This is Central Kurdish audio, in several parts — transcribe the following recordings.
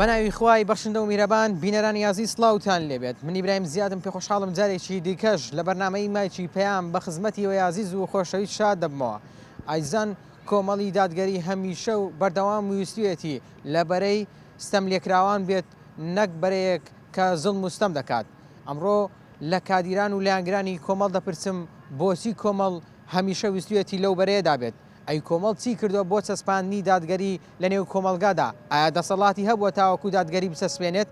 بەناوی خوای بەخشندە و میرەبان بینەرانی ئازیز سڵاوتان لێبێت من ئیبراهیم زیادم پێخۆشحاڵم جارێکی دیکەش لە بەرنامەی مایکی پەیام بە خزمەتی ئێوەی ئازیز و خۆشەویست شاد دەبمەوە ئازیزان کۆمەڵی دادگەری هەمیشە و بەردەوام ویستویەتی لە بەرەی ستەملێکراوان بێت نەک بەرەیەک کە زوڵم و ستەم دەکات. ئەمڕۆ لە کادیران و لایەنگرانی کۆمەڵ دەپرسم بۆچی کۆمەڵ هەمیشە ویستویەتی لەو بەرەیەدا بێت؟ ئەی کۆمەڵ چی کردوە بۆ چەسپاندنی دادگەری لە نێو کۆمەڵگادا؟ ئایا دەسەڵاتی هەبوە تاوەکو دادگەری بچەسپێنێت؟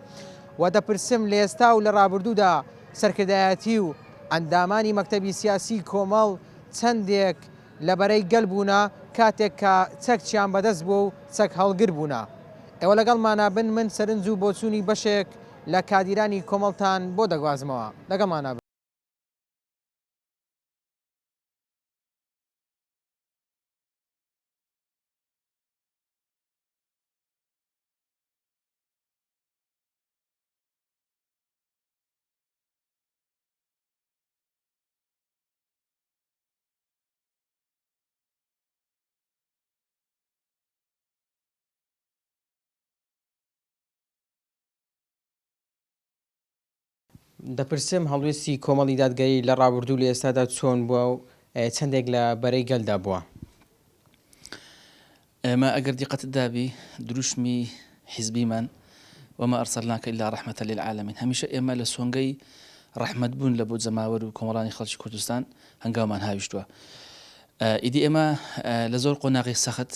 وە دەپرسم لە ئێستا و لە ڕابردودا سەرکردایەتی و ئەندامانی مەکتەبی سیاسی کۆمەڵ چەندێک لە بەرەی گەل بوونە کاتێک کە چەک چیان بەدەست بووە و چەک هەڵگر بوونە. ئێوە لەگەڵمانا بن من سەرنج و بۆچوونی بەشێک لە کادیرانی کۆمەڵتان بۆ دەگوازمەوە. لەگەڵمانا بن. دەپرسم هەڵوێستی کۆمەڵی دادگەری لە ڕابردوو لە ئێستادا چۆن بووە و چەندێک لە بەرەی گەلدا بووە؟ ئێمە ئەگەر دیقەتت دابی دروشمی حیزبیمان، وما ارسلناک الا رحمە للعالمین، هەمیشە ئێمە لە سۆنگەی ڕەحمەت بوون لە بۆ جەماوەر و کۆمەڵانی خەڵکی کوردستان هەنگاومان هاویشتووە. ئیدی ئێمە لە زۆر قۆناغی سەخت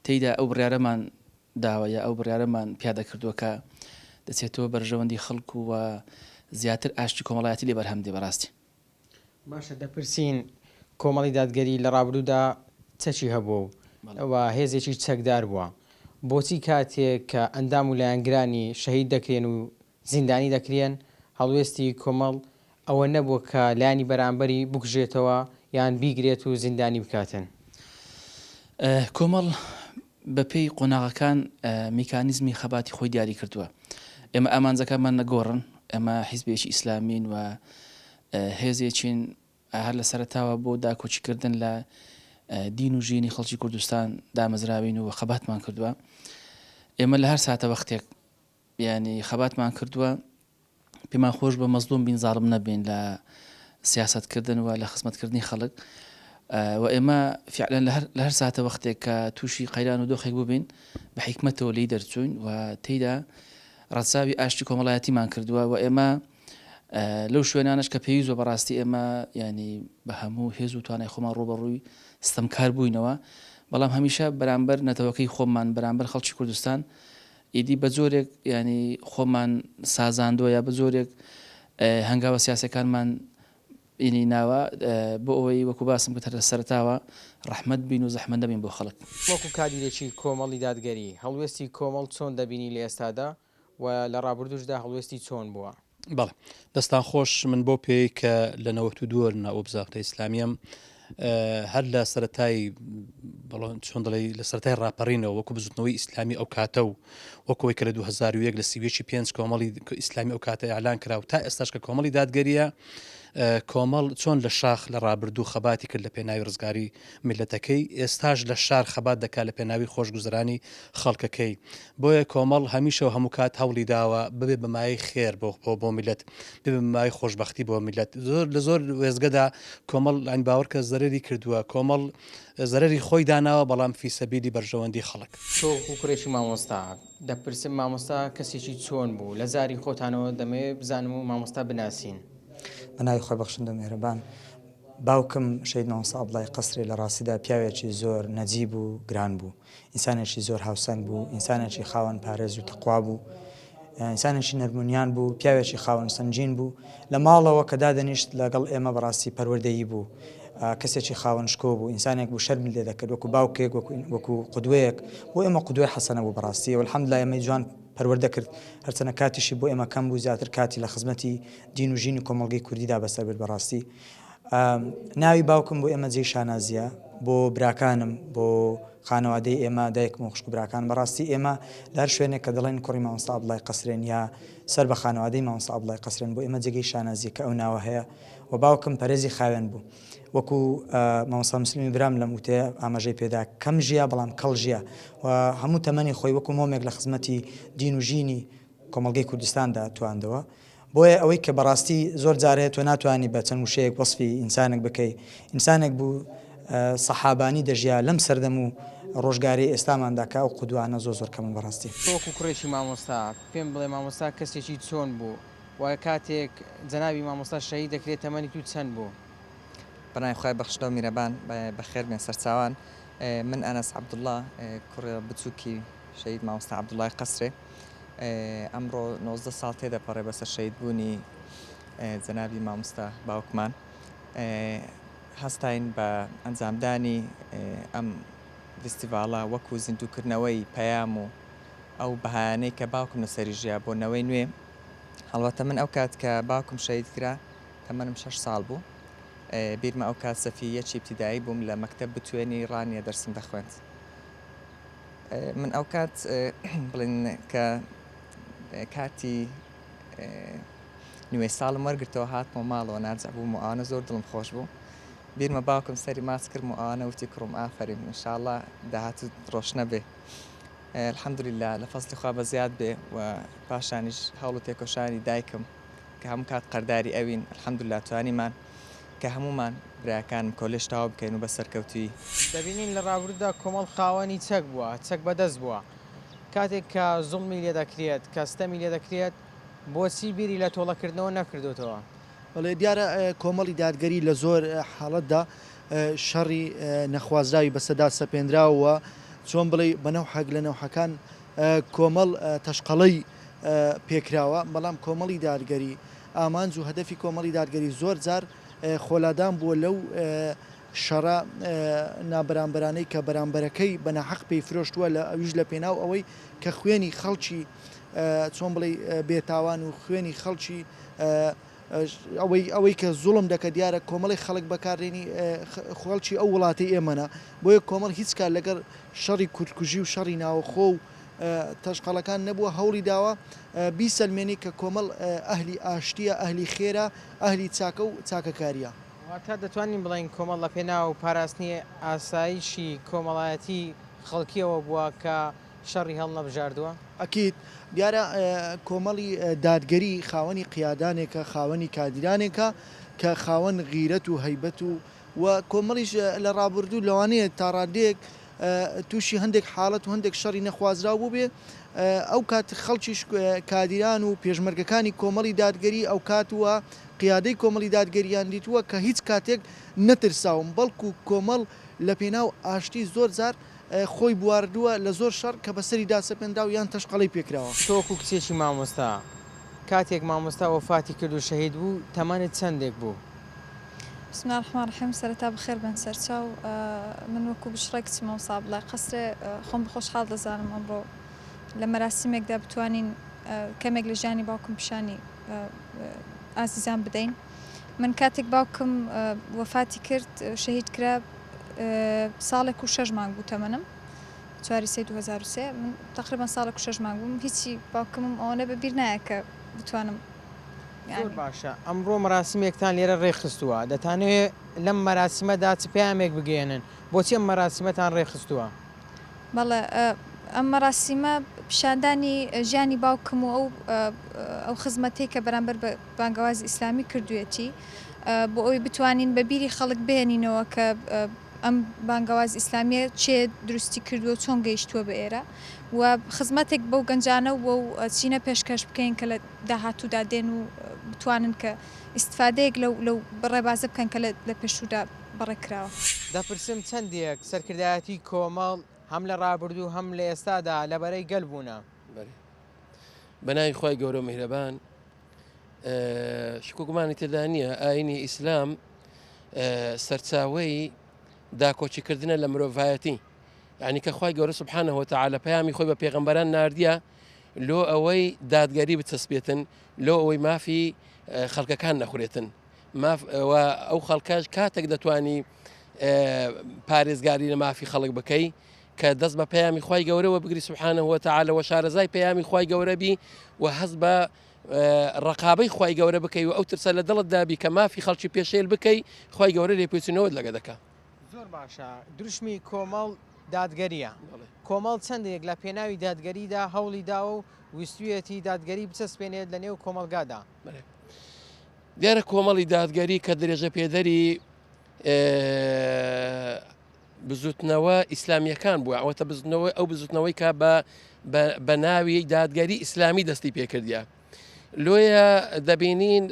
تێیدا ئەو بڕیارەمان داوە یا ئەو بڕیارەمان پیادە کردووە کە دەچێتەوە بەرژەوەندی خەڵک و زیاتر ئاشتی کۆمەڵایەتی لێ بەرهەم دێ بەڕاستی. باشە دەپرسین کۆمەڵی دادگەری لە ڕابردوودا چەکی هەبووە و هێزێکی چەکدار بووە، بۆچی کاتێک کە ئەندام و لایەنگرانی شەهید دەکرێن و زیندانی دەکرێن، هەڵوێستی کۆمەڵ ئەوە نەبووە کە لایەنی بەرامبەری بکوژێتەوە یان بیگرێت و زیندانی بکاتن؟ کۆمەڵ بەپێی قۆناغەکان میکانیزمی خەباتی خۆی دیاری کردووە. ئێمە ئامانجەکانمان نەگۆڕن، ئێمە حیزبێکی ئیسلامین و هێزێکین هەر لە سەرەتاوە بۆ داکۆکیکردن لە دین و ژینی خەڵکی کوردستان دامەزراوین و خەباتمان کردووە. ئێمە لە هەر ساتەوەختێک یانی خەباتمان کردووە پێمان خۆش بە مەزلوم بین زاڵم نەبین لە سیاست کردن و لە خزمەتکردنی خەڵک و ئێمە فعلا لە هەر ساتە وەختێک کە تووشی قەیران و دۆخێک ببین بە حیکمەتەوە لێی دەرچوین و تێیدا ڕەچاوی ئاشتی کۆمەڵایەتیمان کردووە و ئێمە لەو شوێنانەش کە پێویست بە بەڕاستی ئێمە ینی بە هەموو هێز و توانای خۆمان ڕوبەڕووی ستەمکار بووینەوە بەڵام هەمیشە بەرامبەر نەتەوەکەی خۆمان بەرامبەر خەڵکی کوردستان ئیدی بە جۆرێک یانی خۆمان سازاندووە یا بە جۆرێک هەنگاوە سیاسیەکانمان ینی ناوە بۆ ئەوەی وەکو باسم کرد هەر لە سەرەتاوە ڕەحمەت بین و زەحمەت نەبین بۆ خەڵک. وەکو کادیرێکی کۆمەڵی دادگەری، هەڵوێستی کۆمەڵ چۆن دەبینی لە ئێستادا و لە ڕابردووشدا هەڵوێستی چۆن بووە؟ بەڵێ دەستان خۆش من بەو پێیەی کە لە 92 ناو بزاوتە ئیسلامیەم هەر لە سەتای چۆن دەڵێ لە سەرای ڕاپەڕینەوە وەکو بزوتنەوەی ئیسلامی ئەو کاتە و وەکەوەی کە لە 2001 لە سیویەکی پێنج کۆمەڵی ئیسلامی ئەو کاتە ئەلان کرا و تا ئێستاش کە کۆمەڵی دادگەریە کۆمەڵ چۆن لە شاخ لە ڕابردوو خەباتی کرد لە پێناوی ڕزگاری میللەتەکەی، ئێستاش لە شار خەبات دەکات لە پێناوی خۆشگوزەرانی خەڵکەکەی. بۆیە کۆمەڵ هەمیشە و هەموو کات هەوڵی داوە ببێ بە مایەی خێر بۆ بۆ میللەت، ببێ بە مایەی خۆشبەختی بۆ میللەت. زۆر لە زۆر وێستگەدا کۆمەڵ یانی باوەڕکە زەرەری کردووە، کۆمەڵ زەرەری خۆی داناوە بەڵام فی سەبیلی بەرژەوەندی خەڵک. تۆ وەکو کوڕێکی مامۆستا، دەپرسم مامۆستا کەسێکی چۆن بوو؟ لە زاری خۆتانەوە دەمەوێ بزانم و مامۆستا بناسین. بە ناوی خوای بەخشندە و میهرەبان. باوکم شەهید مامۆستا عەبدوڵای قەسرێ لە ڕاستیدا پیاوێکی زۆر نەجیب و گران بوو، ئینسانێکی زۆر هاوسەنگ بوو، ئینسانێکی خاوەن پارێز و تەقوا بوو، ئینسانێکی نەرمونیان بوو، پیاوێکی خاوەن سەنگین بوو. لە ماڵەوە کە دادەنیشت لەگەڵ ئێمە بەڕاستی پەروەردەیی بوو، کەسێکی خاوەن شکۆ بوو، ئینسانێک بوو شەرمت لێ دەکرد وەکو باوکێک، وەکو قودوەیەک بۆ ئێمە قودوەی حەسەنە بوو بەڕاستی و الحمدللە ئێمەی جوان پەروەردە کرد، هەرچەنە کاتیشی بۆ ئێمە کەم بوو زیاتر کاتی لە خزمەتی دین و ژینی کۆمەڵگەی کوردیدا بەسەر برد بەڕاستی ناوی باوکم بۆ ئێمە جێی شانازیە بۆ براکانم بۆ خانەوادەی ئێمە دایکم و خوشک و براکان بەڕاستی ئێمە لە هەر شوێنێک کە دەڵێن کوڕی مامۆستا عەبدوڵای قەسرێن یا سەر بە خانەوادەی مامۆستا عەبدوڵای قەسرێن بۆ ئێمە جێگەی شانازیە کە ئەو ناوە هەیە و باوکم پەرێزی خاوێن بوو. وەکو مامۆستا موسلمی برام لەم وتەیە ئاماژەی پێدا کەم ژیا بەڵام کەڵ ژیا و هەموو تەمەنی خۆی وەکو مۆمێک لە خزمەتی دین و ژینی کۆمەڵگەی کوردستاندا تواندەوە. بۆیە ئەوەی کە بەڕاستی زۆر جار هەیە تۆ ناتوانی بە چەند وشەیەک وەسفی ئینسانێک بکەی، ئینسانێک بوو سەحابانی دەژیا لەم سەردەم و ڕۆژگارەی ئێستاماندا کە ئەو قودوانە زۆر زۆر کەمن بەڕاستی. تۆ وەکو کوڕێکی مامۆستا پێم بڵێ مامۆستا کەسێکی چۆن بوو و کاتێک جەنابی مامۆستا شەهید دەکرێت تەمەنی تو چەند بوو؟ بەناوی خوای بەخشندەو میرەبان بەخێر بێن سەرچاوان من ئەنەس عەبدوڵا کوڕە بچوکی شەهید مامۆستا عەبدوڵای قەسرێ ئەمڕۆ 19 ساڵ تێدەپەڕێ بەسەر شەهید بوونی جەنابی مامۆستا باوکمان هەستاین بە ئەنجامدانی ئەم ڤیستیڤاڵە وەکو زیندووکردنەوەی پەیام و ئەو بەهایانەی کە باوکم لەسەری ژیا بۆ نەوەی نوێ هەڵبەتە من ئەو کات کە باوکم شەهید کرا تەمەنم شەش ساڵ بوو بیرمە ئەو کات سەفی یەکی ئیبتیدایی بووم لە مەکتەب بتوێنی ڕانیە دەرسم دەخوێند من ئەو کات بڵێن کە کارتی نوێ ساڵم وەرگرتەوە هاتمەوە ماڵەوە ناجع بووم و ئەوانە زۆر دڵم خۆش بوو بیرمە باوکم سەری ماچ کردم و ئەوانە وتی کوڕم ئافەرین ئینشاڵڵا داهاتوو ڕۆشنە بێ الحمدللە لە فەزلی خوا بەزیاد بێ و پاشانیش هەوڵ و تێکۆشانی دایکم کە هەموو کات قەرداری ئەوین الحمدللە توانیمان کە هەموومان براکانم کۆلێژ تەواو بکەین و بە سەرکەوتوویی. دەبینین لە ڕابردوودا کۆمەڵ خاوەنی چەک بووە، چەک بەدەست بووە. کاتێک کە زوڵمی لێ دەکرێت، کە ستەمی لێ دەکرێت، بۆچی بیری لە تۆڵەکردنەوە نەکردۆتەوە؟ بەڵێ دیارە کۆمەڵی دادگەری لە زۆر حاڵەتدا شەڕی نەخوازراوی بەسەدا سەپێنراوە و چۆن بڵێی بە نەوحەک لە نەوحەکان کۆمەڵ تەشقەڵەی پێکراوە، بەڵام کۆمەڵی دادگەری ئامانج و هەدەفی کۆمەڵی دادگەری زۆر جار خۆلادان بووە لەو شەڕە نابەرامبەرانەی کە بەرامبەرەکەی بە ناحەق پێی فرۆشتووە لە ئەویش لە پێناو ئەوەی کە خوێنی خەڵکی چۆن بڵێی بێتاوان و خوێنی خەڵکی ئەوەی ئەوەی کە زوڵم دەکە دیارە کۆمەڵی خەڵک بەکاردێنی خەڵکی ئەو وڵاتی ئێمەە بۆیە کۆمەڵ هیچ کار لەگەڵ شەڕی کوردکوژی و شەڕی ناوەخۆ و تەشقەڵەکان نەبووە هەوڵی داوە بیسەلمێنی کە کۆمەڵ ئەهلی ئاشتیە ئەهلی خێرە ئەهلی چاکە و چاکەکاریە. واتە دەتوانین بڵێین کۆمەڵ لە پێناو پاراستنی ئاسایشی کۆمەڵایەتی خەڵکیەوە بووە کە شەڕی هەڵنەبژاردووە؟ ئەکید، دیارە کۆمەڵی دادگەری خاوەنی قیادانێکە، خاوەنی کادیرانێکە کە خاوەن غیرەت و هەیبەت و و کۆمەڵیش لە ڕابردوو لەوانەیە تاڕادەیەک تووشی هەندێک حاڵەت و هەندێک شەڕی نەخوازراو بووبێ، ئەوکات خەڵکیش کادیران و پێشمەرگەکانی کۆمەڵی دادگەری ئەوکات و قیادەی کۆمەڵی دادگەریان دیتووە کە هیچ کاتێک نەترساون بەڵکو کۆمەڵ لەپێناو ئاشتی زۆر جار خۆی بواردووە لە زۆر شەڕ کە بەسەریدا سەپێنراو یان تەشقەڵەی پێکراوە. تۆ وەکو کچێکی مامۆستا، کاتێک مامۆستا وەفاتی کرد و شەهید بوو، تەمەنت چەندێک بوو؟ بسم اللە الرحمن الرحیم سەرەتا بەخێر بێن سەرچاو من وەکو بشڕای کچی مامۆستا عەبدوڵای قەسرێ خۆم بە خۆشحاڵ دەزانم ئەمڕۆ لە مەراسیمێکدا بتوانین کەمێک لە ژیانی باوکم پیشانی ئازیزان بدەین من کاتێک باوکم وەفاتی کرد شەهید کرا ساڵێک و شەش مانگ بوو تەمەنم چواری سێ 2023 من تقریبا ساڵێک و شەش مانگ بووم هیچی باوکمم ئەوەنە بە بیر نایە کە بتوانم زۆر باشە ئەمڕۆ مەراسیمێکتان لێرە ڕێکخستووە، دەتانەوێ لەم مەراسیمەدا چ پەیامێک بگەیەنن؟ بۆچی ئەم مەراسیمەتان ڕێکخستووە؟ بەڵێ ئەم مەراسیمە پیشاندانی ژیانی باوکم و ئەو ئەو خزمەتەی کە بەرامبەر بە بانگەوازی ئیسلامی کردوویەتی بۆ ئەوەی بتوانین بە بیری خەڵک بهێنینەوە کە ئەم بانگەوازی ئیسلامیە چێ دروستی کردووە و چۆن گەیشتووە بە ئێرە و خزمەتێک بەو گەنجانە و بەو چینە پێشکەش بکەین کە لە داهاتوودا دێن و بتوانن کە ئیستفادەیەک لەو لەو ڕێبازە بکەن کە لە پێشوودا بەڕێ کراوە. دەپرسم چەندێک سەرکردایەتی کۆمەڵ هەم لە ڕابردوو هەم لە ئێستادا لە بەرەی گەل بوونە؟ بەلێ بەناوی خوای گەورەو میهرەبان شک و گومانی تێدا نییە ئاینی ئیسلام سەرچاوەی داکۆکیکردنە لە مرۆڤایەتی یعنی کە خوای گەورە سبحانه وتعالی پەیامی خۆی بە پێغەمبەران ناردیە لۆ ئەوەی دادگەری بچەسپێتن لۆ ئەوەی مافی خەڵکەکان نەخورێتن ماف ئەو خەڵکەش کاتێک دەتوانی پارێزگاری لە مافی خەڵک بکەی کە دەست بە پەیامی خوای گەورەوە بگری سبحانه وتعالی وە شارەزای پەیامی خوای گەورە بی و هەست بە. ڕقابەی خوای گەورە بکەی و ئەو ترسە لە دڵت دابی کە مافی خەڵکی پێشێل بکەی خوای گەورە لێپێچینەوەت لەگە دەکا. زۆر باشە دروشمی کۆمەڵ دادگەریە کۆمەڵ چەندێک لە پێناوی دادگەریدا هەوڵی داوە و ویستویەتی دادگەری بچەسپێنێت لە نێو کۆمەڵگادا؟ دیارە کۆمەڵی دادگەری کە درێژە پێدەری بزوتنەوە ئیسلامیەکان بووە ئەوەتە بزنەوەی ئەو بزوتنەوەی کە بە بە ناوی دادگەری ئیسلامی دەستی پێکردە لۆیە دەبینین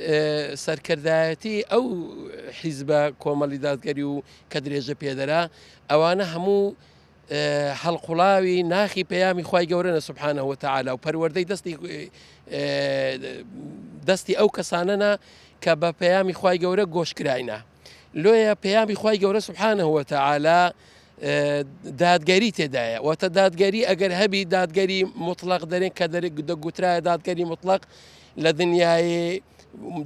سەرکردایەتی ئەو حیزبە کۆمەڵی دادگەری و کە درێژە پێدەرا ئەوانە هەموو هەڵقوڵاوی ناخی پەیامی خوای گەورەنە سبحانە وتعالی و پەروەردەی دەستی دەستی ئەو کەسانەنا کە بە پەیامی خوای گەورە گۆشکراینە لۆیە پەیامی خوای گەورە سبحانە وتعالی دادگەری تێدایە واتە دادگەری ئەگەر هەبی دادگەری مطلق دەرێن کە دەگوترایە دادگەری مطلق لە دنیای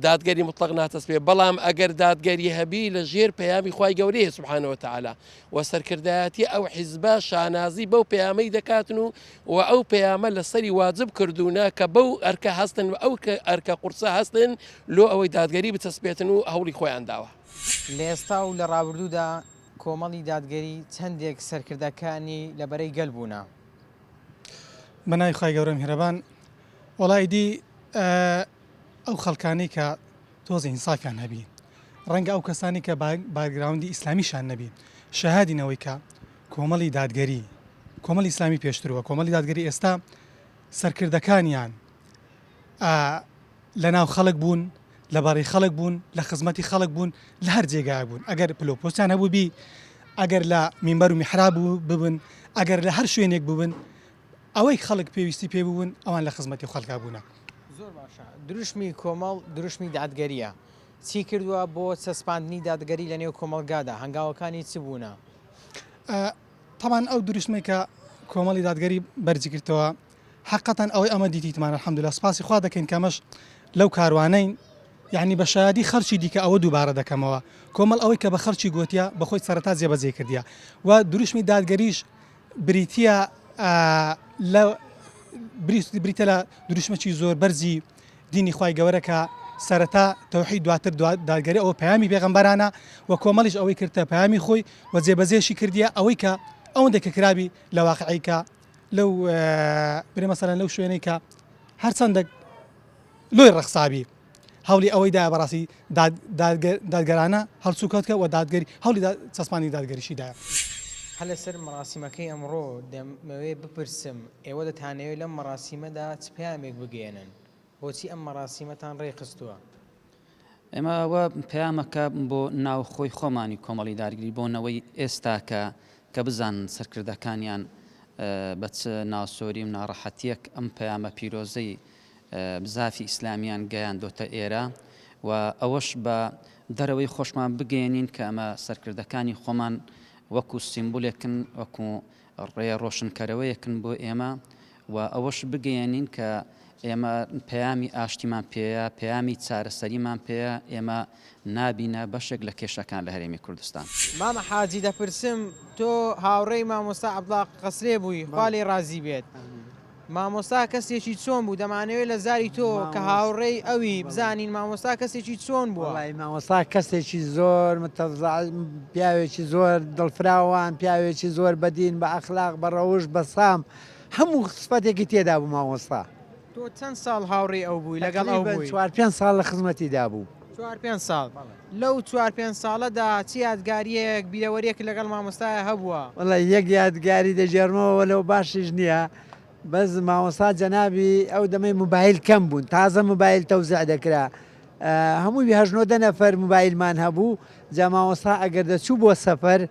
دادگەری مطلق ناتەسپێ بەڵام ئەگەر دادگەری هەبی لە ژێر پەیامی خوای گەورەیە سبحانە وتعالی و سەرکردایەتی ئەو حیزبە شانازی بەو پەیامەی دەکاتن و و ئەو پەیامە لەسەری واجب کردوونە کە بەو ئەرکە هەستن و ئەو ئەرکە قورسە هەستن لۆ ئەوەی دادگەری بچەسپێتن و هەوڵی خۆیان داوە. لە ئێستا و لە ڕابردوودا کۆمەڵی دادگەری چەندێک سەرکردەکانی لە بەرەی گەل بوونە؟ بە ناوی خوای گەورە میهرەبان وەڵا ئیدی ئەو خەڵکانەی کە تۆزێ ئینسافیان هەبی ڕەنگە ئەو کەسانی کە background ی ئیسلامیشان نەبی شەهادین ئەوەی کە کۆمەڵی دادگەری کۆمەڵی ئیسلامی پێشتروە کۆمەڵی دادگەری ئێستا سەرکردەکانیان لە ناو خەڵک بوون لە بەڕی خەڵک بوون لە خزمەتی خەڵک بوون لە هەر جێگایەک بوون ئەگەر پلە و پۆستیان هەبوو بی ئەگەر لە مینبەر و میحراب ببن ئەگەر لە هەر شوێنێک ببن ئەوەی خەڵک پێویستی پێ بوون ئەوان لە خزمەتی خەڵکا بوونە. زۆر باشە دروشمی کۆمەڵ دروشمی دادگەریە چی کردوە بۆ چەسپاندنی دادگەری لە نێو کۆمەڵگادا هەنگاوەکانی چ بوونە؟ تەبعەن ئەو دروشمەی کە کۆمەڵی دادگەری بەرزی کردەوە حەقەتەن ئەوەی ئەمە دیتیتمان الحمدللە سوپاسی خوا دەکەین کە ئەمەش لەو کاروانەین یعنی بە شایەدی خەڵکی دیکە ئەوە دووبارە دەکەمەوە کۆمەڵ ئەوەی کە بە خەڵکی گۆتیە بەخۆی سەرەتا جێبەجێ کردیە و دروشمی دادگەریش بریتیە لە بریتە لە دروشمەکی زۆر بەرزی دینی خوای گەورە کە سەرەتا تەوحید دواتر دادگەری ئەوە پەیامی پێغەمبەرانە و کۆمەڵیش ئەوەی کردە پەیامی خۆی و جێبەجێشی کردیە ئەوەی کە ئەوەندێک کە کرابی لە واقعی کە لەو برێ مەسەلەن لەو شوێنەی کە هەرچەندە لۆی ڕەخسابی هەوڵی ئەوەی دایە بەڕاستی دادگەرانە هەڵسوکەوت کە و دادگەری هەوڵی چەسپاندنی دادگەریشی دایە. هەر لەسەر مەراسیمەکەی ئەمڕۆ دەمەوێ بپرسم ئێوە دەتانەوێ لەم مەراسیمەدا چ پەیامێک بگەیەنن؟ بۆچی ئەم مەراسیمەتان ڕێکخستووە؟ ئێمە ئەوە پەیامەکە بۆ ناوخۆی خۆمانی کۆمەڵی دارگری بۆ نەوەی ئێستاکە کە بزانن سەرکردەکانیان بە چ ناسۆری و ناڕەحەتیەک ئەم پەیامە پیرۆزەی بزافی ئیسلامیان گەیاندۆتە ئێرە و ئەوەش بە دەرەوەی خۆشمان بگەیەنین کە ئەمە سەرکردەکانی خۆمان وەکو سیمبولێکن وەکو ڕێ ڕۆشنکەرەوەیەکن بۆ ئێمە و ئەوەش بگەیەنین کە ئێمە پەیامی ئاشتیمان پێیە، پەیامی چارەسەریمان پێیە، ئێمە نابینە بەشێک لە کێشەکان لە هەرێمی کوردستان. مامە حاجی دەپرسم تۆ هاوڕێی مامۆستا عەبدوڵا قەسرێ بووی خوا لێی ڕازی بێت مامۆستا کەسێکی چۆن بوو دەمانەوێت لە زاری تۆ کە هاوڕێی ئەوی بزانین مامۆستا کەسێکی چۆن بووە؟ وەڵایی مامۆستا کەسێکی زۆر متەڤزع پیاوێکی زۆر دڵفراوان پیاوێکی زۆر بەدین بە ئەخلاق بە ڕەوشت بە سام هەموو سفەتێکی تێدا بوو مامۆستا. تۆ چەند ساڵ هاوڕێی ئەو بووی لەگەڵ ئەو تەقریبەن بووی؟ چوار پێنج ساڵ لە خزمەتیدا بووم. چوار پێنج ساڵ. لەو چوار پێنج ساڵەدا چ یادگارییەک، بیرەوەرییەکت لەگەڵ مامۆستایا هەبووە؟ وەڵا یەک یادگاری دەگێڕمەوە وەلەو باشیش نییە بەس مامۆستا جەنابی ئەو دەمەی موبایل کەم بوون تازە موبایل تەوزیع دەکرا هەمووی هەشت نۆ دە نەفەر موبایلمان هەبوو جا مامۆستا ئەگەر دەچوو بۆ سەفەر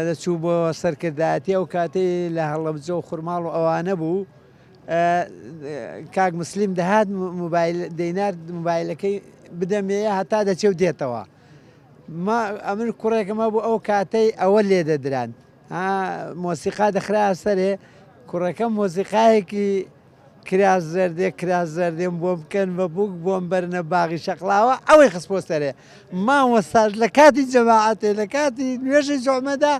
دەچوو بۆ سەرکردایەتی ئەو کاتەی لە هەڵەبجە و خورماڵ و ئەوانە بوو کاک مسلیم دەهات موبایل دەینارد موبایلەکەی بدەمێیە هەتا دەچێ و دێتەوە ما ئەمن کوڕێکم هەبوو ئەو کاتەی ئەوە لێ دەدران مۆسیقا دەخرا سەرێ کوڕەکەم مۆسیقایەکی کراس زەردێ کراس زەردێم بۆم بکەن بە بووک بۆم بەرنە باغی شەقڵاوە ئەوەی خستبۆ سەرێ مامۆستاش لە کاتی جەماعەتێ لە کاتی نوێژی جوعمەدا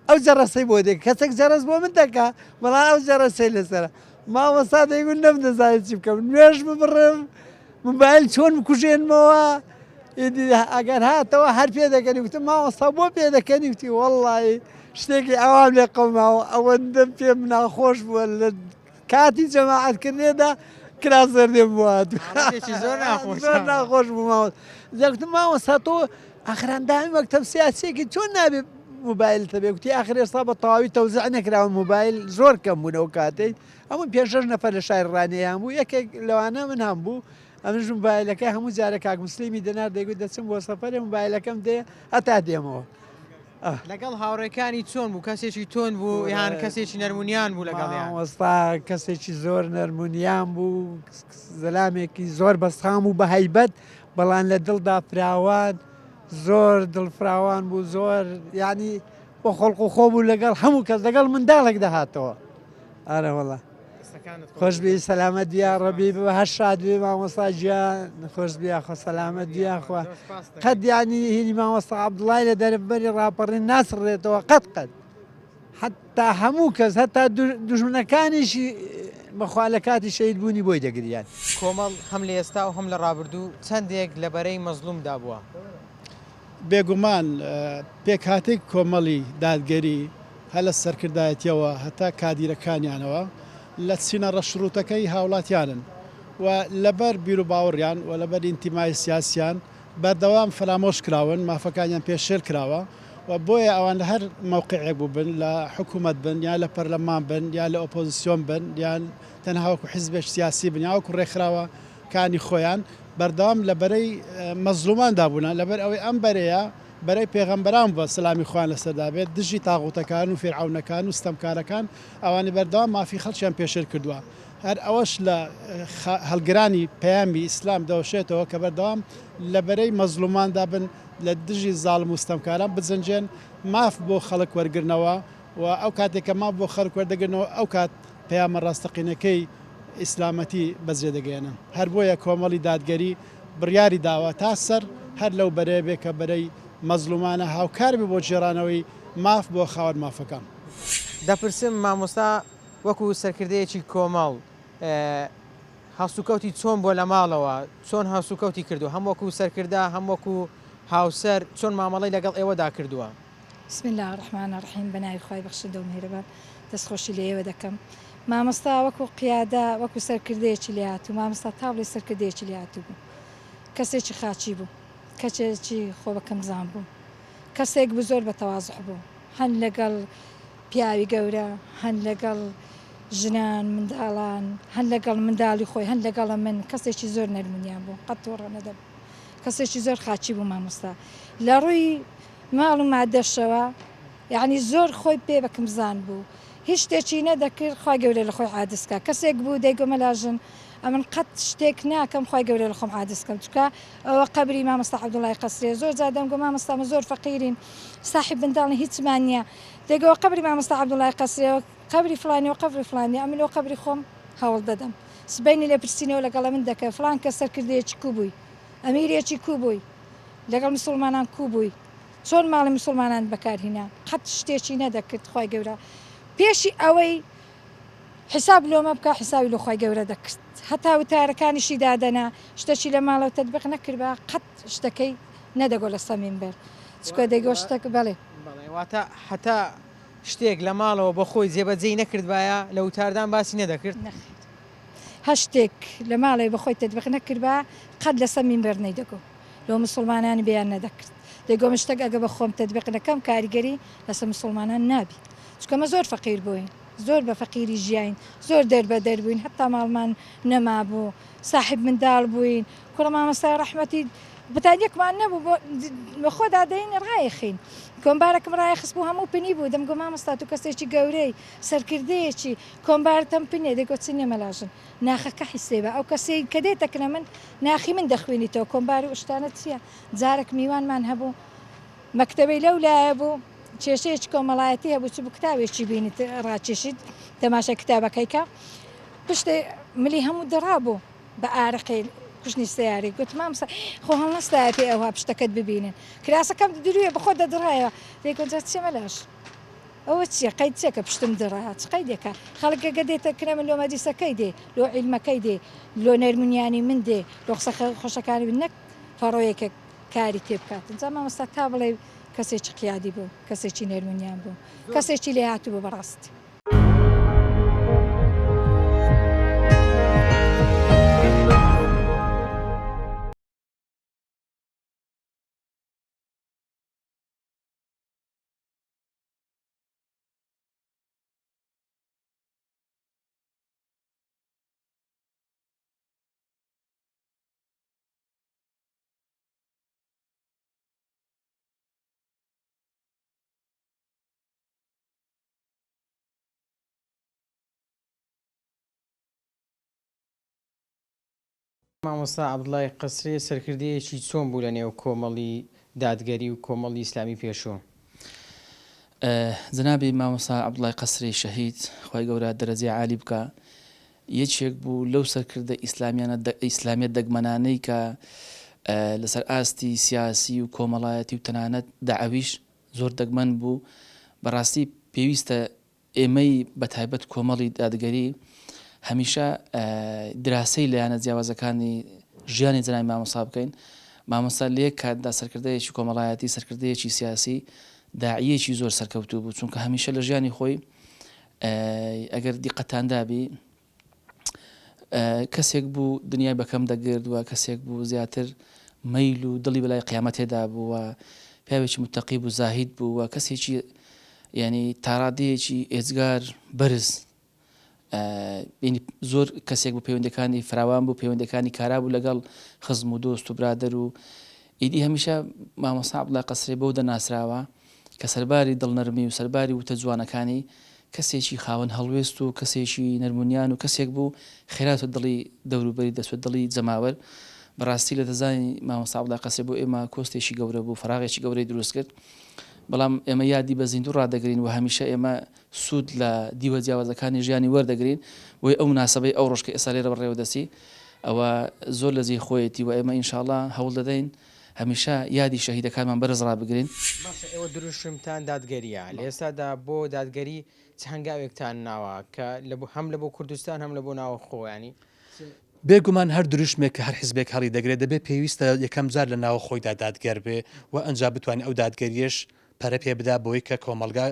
ئەو جەڕەسەی بۆ دێ کەسێک جەڕەس بۆ من دەکا بەڵام ئەو جەڕەسەی لەسەرە مامۆستا دەیگوت نەمدەزانی چی بکەم نوێژ ببڕم. موبایل چۆن بکوژێنمەوە ئیدی ئەگەر هاتەوە هەر پێ دەکەنی وتم مامۆستا بۆ پێ دەکەنی وتی وەڵڵی شتێکی ئەوام لێ قەوماوە ئەوەندەم پێم ناخۆش بووە لە کاتی جەماعەت کردنێدا کراس زەردێم بۆ هات حاڵەتێکی زۆر ناخۆش زۆر ناخۆش بوو مامۆستا جا گوتم مامۆستا تۆ ئاخر ئەندامی مەکتەب سیاسیەکی چۆن نابێ موبایلت هەبێ گوتی ئاخر ئێستا بە تەواوی تەوزیع نەکراوە موبایل زۆر کەم بوون ئەو کاتەی هەموو پێنج شەش نەفەر لە شاری ڕانیەیان بوو یەکێک لەوانە من هەم بوو ئەمنش موبایلەکە هەموو جارە کاک مسلیمی دەنارد دەیگوت دەچم بۆ سەفەرێ موبایلەکەم دێ هەتا دێمەوە. لەگەڵ هاوڕێکانی چۆن بوو کەسێکی تۆن بوو یان کەسێکی نەرمونیان بوو لەگەڵیان؟ مامۆستا کەسێکی زۆر نەرمونیان بوو زەلامێکی زۆر بەسخام و بە هەیبەت بەڵام لە دڵدا فراوان زۆر دڵفراوان بوو زۆر یعنی بۆ خۆڵق و خۆ بوو لەگەڵ هەموو کەس لەگەڵ منداڵێک دەهاتەوە ئارە وەڵا خۆش بی سەلامەت بی یاڕەبی بە هەر شاد بی مامۆستا گیان خۆش بی یاخوا سەلامەت بی یاخوا قەت یانی هینی مامۆستا عەبدوڵای لە دەربەری ڕاپەڕین ناسڕێتەوە قەت قەت حتا هەموو کەس هەتا دوژمنەکانیشی بەخوا لە کاتی شەهید بوونی بۆی دەگریان. کۆمەڵ هەم لە ئێستا و هەم لە ڕابردوو چەندێک لە بەرەی مەزڵومدا بووە؟ بێگومان پێکهاتەی کۆمەڵی دادگەری هەر لە سەرکردایەتیەوە هەتا کادیرەکانیانەوە لە چینە ڕەشڕووتەکەی هاوڵاتیانن و لەبەر بیروباوەڕیان و لەبەر ئینتیمای سیاسیان بەردەوام فەرامۆش کراون، مافەکانیان پێشێل کراوە و بۆیە ئەوان لە هەر مەوقیعێک بووبن لە حکوومەت بن یان لە پەرلەمان بن یان لە ئۆپۆزیسیۆن بن یان تەنها وەکو حیزبێکی سیاسی بن یان وەکو ڕێکخراوە کانی خۆیان بەردەوام لە بەرەی مەزلوماندا بوونە، لەبەر ئەوەی ئەم بەرەیە بەرەی پێغەمبەران بووە سەلامی خوایان لەسەردا بێت دژی تاغوتەکان و فیرعەونەکان و ستەمکارەکان ئەوانی بەردەوام مافی خەڵکیان پێشێل کردووە هەر ئەوەش لە هەڵگرانی پەیامی ئیسلام دەوەشێتەوە کە بەردەوام لە بەرەی مەزلوماندا بن لە دژی زاڵم و ستەمکاران بجەنگێن ماف بۆ خەڵک وەرگرنەوە و ئەو کاتێک کە ماف بۆ خەڵک وەردەگرنەوە ئەو کات پەیامە ڕاستەقینەکەی ئیسلامەتی بەجێ دەگەیەنن. هەر بۆیە کۆمەڵی دادگەری بڕیاری داوە تا سەر هەر لەو بەرەیە بێ کە بەرەی مەزڵومانە هاوکار بێ بۆ گێڕانەوەی ماف بۆ خاوەن مافەکان. دەپرسم مامۆستا وەکو سەرکردەیەکی کۆمەڵ هەڵسوکەوتی چۆن بووە لە ماڵەوە، چۆن هەڵسوکەوتی کردووە هەم وەکو سەرکردە هەم وەکو هاوسەر چۆن مامەڵەی لەگەڵ ئێوەدا کردووە؟ بسم اللە الرحمن الرحیم بەناوی خوای بەخشندە و میهرەبان دەست خۆشی لە ئێوە دەکەم مامۆستا وەکو قیادە وەکو سەرکردەیەکی لێهاتوو مامۆستا تا بڵێی سەرکردەیەکی لێهاتوو بوو کەسێکی خاکی بوو کەسێکی خۆ بە کەمزان بوو کەسێک بوو زۆر بە تەوازح بوو هەن لەگەڵ پیاوی گەورە هەن لەگەڵ ژنان منداڵان هەن لەگەڵ منداڵی خۆی هەن لەگەڵە من کەسێکی زۆر نەرمونیان بوو قەت توڕە نەدەبوو کەسێکی زۆر خاکی بوو مامۆستا لە ڕووی ماڵ و مادەشەوە یەعنی زۆر خۆی پێ بە کمزان بوو هیچ شتێکی نەدەکرد خوای گەورە لە خۆی عادز کا کەسێک بوو دەیگۆ مەلا ژن ئەمن قەت شتێک ناکەم خوای گەورە لە خۆم عادز کەم چونکە ئەوە قەبری مامۆستا عەبدوڵای قەسرێ زۆر جار دەمگۆ مامۆستا مە زۆر فەقیرین ساحیب منداڵین هیچمان نییە دەیگۆ قەبری مامۆستا عەبدوڵای قەسرێ قەبری فڵانی و قەبری فڵانی ئەمن لۆ قەبری خۆم هەوڵ دەدەم سبەینی لێپرسینەوە لەگەڵ ئەمن دەکەن فڵان کەس سەرکردەیەکی کوو بووی ئەمیرێکی کوو بووی لەگەڵ مسوڵمانان کوو بووی چۆن ماڵی مسوڵمانانت بەکار هینا قەت شتێکی نەدەکرد خوای گەورە پێشی ئەوەی حیساب لۆمە بکا حیسابی لۆ خوای گەورە دەکرد هەتا وتارەکانیشی دادەنا شتەکی لە ماڵەوە تەتبیق نەکردبا قەت شتەکەی نەدەگۆ لەسەر مینبەر چکە دەیگۆ شتەک بەڵێ. بەڵێ واتە هەتا شتێک لە ماڵەوە بە خۆی جێبەجێی نەکردبایە لە وتاردان باسی نەدەکرد؟ نەخێر هەر شتێک لە ماڵێ بە خۆی تەتبیق نەکردبا قەت لەسەر مینبەر نەیدەگۆ. لۆ مسوڵمانانی بەیان نەدەکرد دەیگۆ من شتەک ئەگە بە خۆم تەتبیق نەکەم کاریگەری لەسەر مسوڵمانان نابی چونکە مە زۆر فەقیر بووین زۆر بە فەقیری ژیاین زۆر دەر بە دەر بووین هەتا ماڵمان نەمابوو ساحیب منداڵ بووین کوڕە مامۆستای ڕەحمەتی بتانیەکمان نەبوو بۆ بە خۆ دادەین ڕایەخین کۆمبارەکم ڕایەخست بوو هەموو پنی بوو دەمگۆ مامۆستا تو کەسێکی گەورەی سەرکردەیەکی کۆمبارتەم پنێ دەیگۆ چ نیە مەلاژن ناخەکە حیسێبە ئەو کەسەی کە دێتە کنە من ناخی من دەخوێنیتەوە کۆمبار و شتانە چیە جارەک میوانمان هەبوو مەکتەبەی لەو لایە بوو کێشەیەکی کۆمەڵایەتی هەبوو چ بوو کتاوێکی بینیت ڕاکێشیت تەماشای کتابەکەی کە پشتێ ملی هەموو دڕابوو بە ئارەقەی کوشنی سەیارەی گوتم مامۆستا خۆ هەڵنەستایە پێ ئەوها پشتەکەت ببینن کراسەکەم دروێ بەخۆ دەدڕایەوە دەیگوت جا چیە مەلاش. ئەوە چیە قەید چیە کە پشتم دڕە چ قەیدێکە خەڵک گەگە دێتە کنە من لۆ مەجلیسەکەی دێ لۆ عیلمەکەی دێ لۆ نەرمونیانی من دێ لۆ قسە خۆشەکانی من نەک پەڕۆیەکە کاری تێ بکاتن جا مامۆستا تا بڵێ کەسێکی قیادی بوو کەسێکی نەرمونیان بوو کەسێکی لێهاتوو بوو بەڕاستی. مامۆستا عەبدوڵای قەسرێ سەرکردەیەکی چۆن بوو لە نێو کۆمەڵی دادگەری و کۆمەڵی ئیسلامی پێشوو؟ جەنابی مامۆستا عەبدوڵای قەسرێی شەهید خوای گەورە دەرەجەی عالی بکا یەکێک بوو لەو سەرکردە ئیسلامیانە ئیسلامیە دەگمەنانەی کە لەسەر ئاستی سیاسی و کۆمەڵایەتی و تەنانەت دەعەویش زۆر دەگمەن بوو بەڕاستی پێویستە ئێمەی بەتایبەت کۆمەڵی دادگەری هەمیشە دراسەی لایەنە جیاوازەکانی ژیانی جەنابی مامۆستا بکەین. مامۆستا لە یەک کاتدا سەرکردەیەکی کۆمەڵایەتی، سەرکردەیەکی سیاسی، داعیەکی زۆر سەرکەوتوو بوو، چونکە هەمیشە لە ژیانی خۆی ئەگەر دیقەتان دابی کەسێک بوو دنیای بەکەم دەگرت و کەسێک بوو زیاتر مەیل و دڵی بەلای قیامەتێدا بوو و پیاوێکی متەقی بوو زاهید بوو و کەسێکی یعنی تاڕادەیەکی ئێجگار بەرز یعنی زۆر کەسێک بوو پەیوەندەکانی فراوان بوو پەیوەندەکانی کارا بوو لەگەڵ خزم و دۆست و برادەر و ئیدی هەمیشە مامۆستا عەبدوڵای قەسرێ بەو دەناسراوە کە سەرباری دڵنەرمی و سەرباری وتە جوانەکانی کەسێکی خاوەن هەڵوێست و کەسێکی نەرمونیان و کەسێک بوو خێرا چوە دڵی دەوروبەری دەچوە دڵی جەماوەر بەڕاستی لە دەستدانی مامۆستا عەبدوڵای قەسرێ بۆ ئێمە کۆستێکی گەورە بوو فەراغێکی گەورەی دروست کرد بەڵام ئێمە یادی بە زیندوو ڕادەگرین و هەمیشە ئێمە سوود لە دیوە جیاوازەکانی ژیانی وەردەگرین بۆیە ئەو مناسەبەی ئەو ڕۆژ کە ئێستا لێرە بەڕێوە دەچی ئەوە زۆر لە جێی خۆیەتی و ئێمە ئینشاڵا هەوڵ دەدەین هەمیشە یادی شەهیدەکانمان بەرز ڕابگرین. باشە ئێوە دروشمتان دادگەرییە، لە ئێستادا بۆ دادگەری چ هەنگاوێکتان ناوە کە هەم لە بۆ کوردستان هەم لە بۆ ناوەخۆ یانی چ؟ بێ گومان هەر دروشمێک کە هەر حیزبێک هەڵی دەگرێ دەبێ پێویستە یەکەم جار لە ناوە خۆیدا دادگەر بێ و ئەنجا بتوانێ ئەو دادگەرییەش پەرە پێ بدا بۆی کە کۆمەڵگا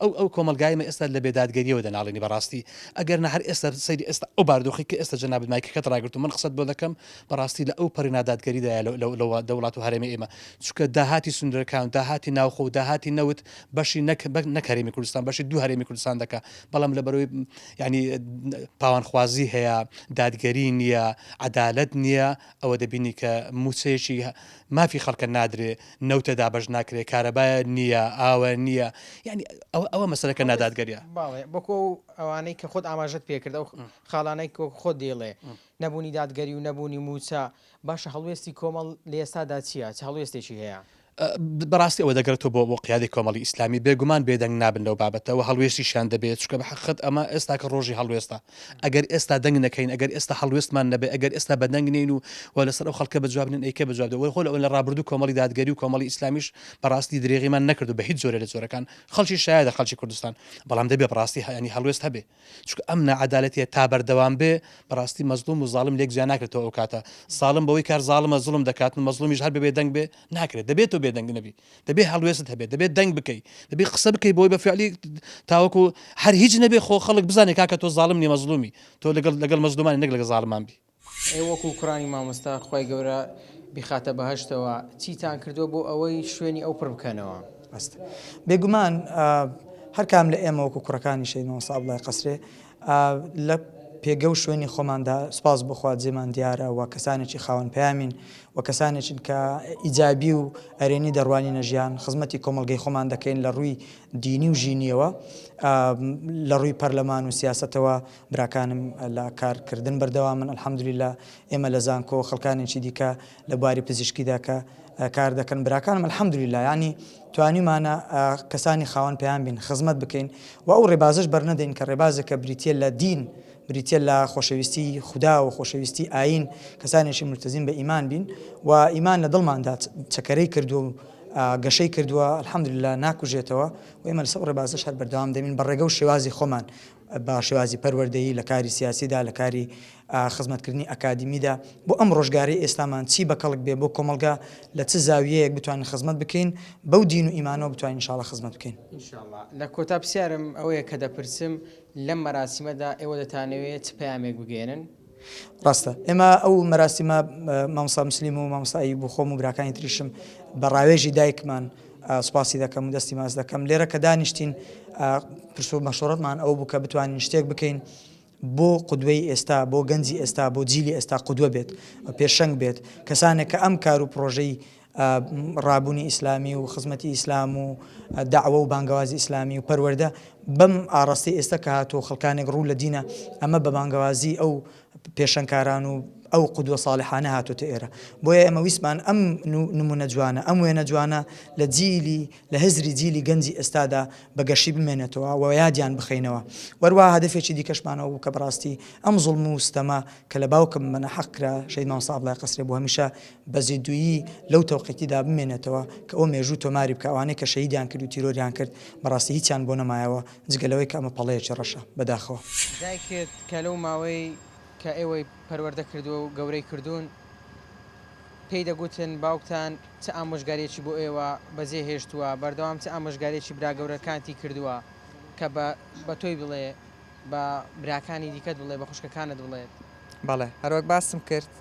ئەو ئەو کۆمەڵگای ئێمە ئێستا لە بێدادگەریەوە دەناڵێنی بەڕاستی ئەگەر نە هەر ئێستا سەیری ئێستا ئەو باردۆخی کە ئێستا جەنابت مایکەکەت ڕاگرت و من قسەت بۆ دەکەم بەڕاستی لە ئەو پەڕی نادادگەریدایە لە لە لە وڵات و هەرێمی ئێمە چونکە داهاتی سنوورەکان داهاتی ناوخۆ و داهاتی نەوت بەشی نەک نەک هەرێمی کوردستان بەشی دوو هەرێمی کوردستان دەکا بەڵام لە بەرەوەی یعنی پاوانخوازی هەیە دادگەری نییە عەدالەت نییە ئەوە دەبینی کە مووچەیەکی مافی خەڵکە نادرێ نەوتە دابەش ناکرێ کارەبایە نییە ئاوە نییە یعنی ئەوە ئەوە مەسەلەکە نادادگەریە. بەڵێ وەکو ئەو ئەوانەی کە خۆت ئاماژەت پێکرد ئەو خاڵانەی کە وەکو خۆت دەیڵێ نەبوونی دادگەری و نەبوونی مووچە باشە هەڵوێستی کۆمەڵ لە ئێستادا چییە چ هەڵوێستێکی هەیە؟ بەڕاستی ئەوە دەگەڕێتەوە بۆ بۆ قیادەی کۆمەڵی ئیسلامی، بێگومان بێدەنگ نابن لەو بابەتە و هەڵوێستیشیان دەبێت، چونکە بە حەقیقەت ئەمە ئێستاکە ڕۆژی هەڵوێستە، ئەگەر ئێستا دەنگ نەکەین، ئەگەر ئێستا هەڵوێستمان نەبێ، ئەگەر ئێستا بەدەنگ نین و و لەسەر ئەو خەڵکە بە جواب نین، ئەی کێ بە جواب دێ؟ وە خۆ لە ڕابردوو کۆمەڵی دادگەری و کۆمەڵی ئیسلامیش بەڕاستی درێغیمان نەکردو بە هیچ جۆرێ لە جۆرەکان، خەڵکی شایەدە خەڵکی کوردستان، بەڵام دەبێ بەڕاستی یانی هەڵوێست هەبێ. چونکە ئەم ناعەدالەتیە تا بەردەوام بێ بەڕاستی مەزڵوم و زاڵم لێک جیا ناکرێتەوە ئەوکاتە زاڵم بەوەی کار زاڵمە زوڵم دەکات و مەزڵومیش هەر بەبێ دەنگ بێ ناکرێت دەبێت تۆ بێدەنگ نەبی دەبێ هەڵوێستت هەبێت دەبێت دەنگ بکەی دەبێ قسە بکەی بۆی بە فعلی تاوەکو هەر هیچ نەبێ خۆ خەڵک بزانێ کاکە تۆ زاڵم نی مەزڵومی تۆ لەگەڵ لەگەڵ مەزڵومانی نەک لەگەڵ زاڵمان بی. ئێوە وەکو کوڕانی مامۆستا خوای گەورە بیخاتە بەهەشتەوە چیتان کردووە بۆ ئەوەی شوێنی ئەو پڕ بکەنەوە؟ ڕاستە بێگومان هەر کام لە ئێمە وەکو کوڕەکانی شەهید مامۆستا عەبدوڵای قەسرێ لە پێگە و شوێنی خۆماندا سوپاس بۆ خوا جێمان دیارە و کەسانێکی خاوەن پەیامین و کەسانێکین کە ئیجابی و ئەرێنی دەڕوانینە ژیان خزمەتی کۆمەڵگەی خۆمان دەکەین لە ڕووی دینی و ژینیەوە لە ڕووی پەرلەمان و سیاسەتەوە براکانم لە کار کردن بەردەوامن الحمدللە ئێمە لە زانکۆ خەڵکانێکی دیکە لە بواری پزیشکیدا کە کار دەکەن براکانم الحمدللە یانی توانیمانە کەسانی خاوەن پەیام بین خزمەت بکەین و ئەو ڕێبازەش بەرنەدەین کە ڕێبازێکە بریتیە لە دین بریتیە لە خۆشەویستی خودا و خۆشەویستی ئایین کەسانێکی ملتزم بە ئیمان بین و ئیمان لە دڵماندا چەکەرەی کردووە و. گەشەی کردووە الحمدللە ناکوژێتەوە و ئێمە لەسەر ئەو ڕێبازەش هەر بەردەوام دەبین بە ڕێگە و شێوازی خۆمان بە شێوازی پەروەردەیی لە کاری سیاسیدا لە کاری خزمەتکردنی ئەکادیمیدا بۆ ئەم ڕۆژگارەی ئێستامان چی بە کەڵک بێ بۆ کۆمەڵگا لە چ زاویەیەک بتوانین خزمەت بکەین بەو دین و ئیمانەوە بتوانین ان شاء اللە خزمەت بکەین. ان شاء اللە. لە کۆتا پرسیارم ئەوەیە کە دەپرسم لەم مەراسیمەدا ئێوە دەتانەوێ چ پەیامێک بگەیەنن؟ ڕاستە ئێمە ئەو مەراسیمە مامۆستا موسلیم و مامۆستا ئەیوب و خۆم و براکانی تریشم بە ڕاوێژی دایکمان سوپاسی دەکەم و دەستی ماچ دەکەم لێرە کە دانیشتین پرس و مەشوەرەتمان ئەوە بوو کە بتوانین شتێک بکەین بۆ قودوەی ئێستا بۆ گەنجی ئێستا بۆ جیلی ئێستا قودوە بێت و پێشەنگ بێت کەسانێک کە ئەم کار و پرۆژەی ڕابوونی ئیسلامی و خزمەتی ئیسلام و دەعوە و بانگەوازی ئیسلامی و پەروەردە بەم ئاڕاستەی ئێستا کە هاتووە خەڵکانێک ڕوو لە دینە ئەمە بە بانگەوازی ئەو پێشەنگکاران و ئەو قودوە ساڵحانە هاتۆتە ئێرە بۆیە ئێمە ویستمان ئەم نمونە جوانە ئەم وێنە جوانە لە جیلی لە هزری جیلی گەنجی ئێستادا بە گەشی بمێنێتەوە و یادیان بخەینەوە وەروا هەدەفێکی دیکەشمانەوە بوو کە بەڕاستی ئەم زوڵم و ستەمە کە لە باوکم بە ناحەق کرا شەهید مامۆستا عەبدوڵای قەسرێ بۆ هەمیشە بە زیندوویی لەو تەوقیتیدا بمێنێتەوە کە ئەو مێژوو تۆماری بکا ئەوانەی کە شەهیدیان کرد و تیرۆریان کرد بەڕاستی هیچیان بۆ نەمایەوە جگە لەوەی کە ئەمە پەڵەیەکی ڕەشە بەداخەوە. دایکت کە لەو ماوەی کە ئێوەی پەروەردە کردووە و گەورەی کردوون پێی دەگوتن باوکتان چ ئامۆژگاریەکی بۆ ئێوە بەجێ هێشتووە، بەردەوام چ ئامۆژگاریەکی برا گەورەکانتی کردووە کە بە بە تۆی بڵێ، بە براکانی دیکەت بڵێ، بە خوشکەکانت بڵێت؟ بەڵێ هەروەک باسم کرد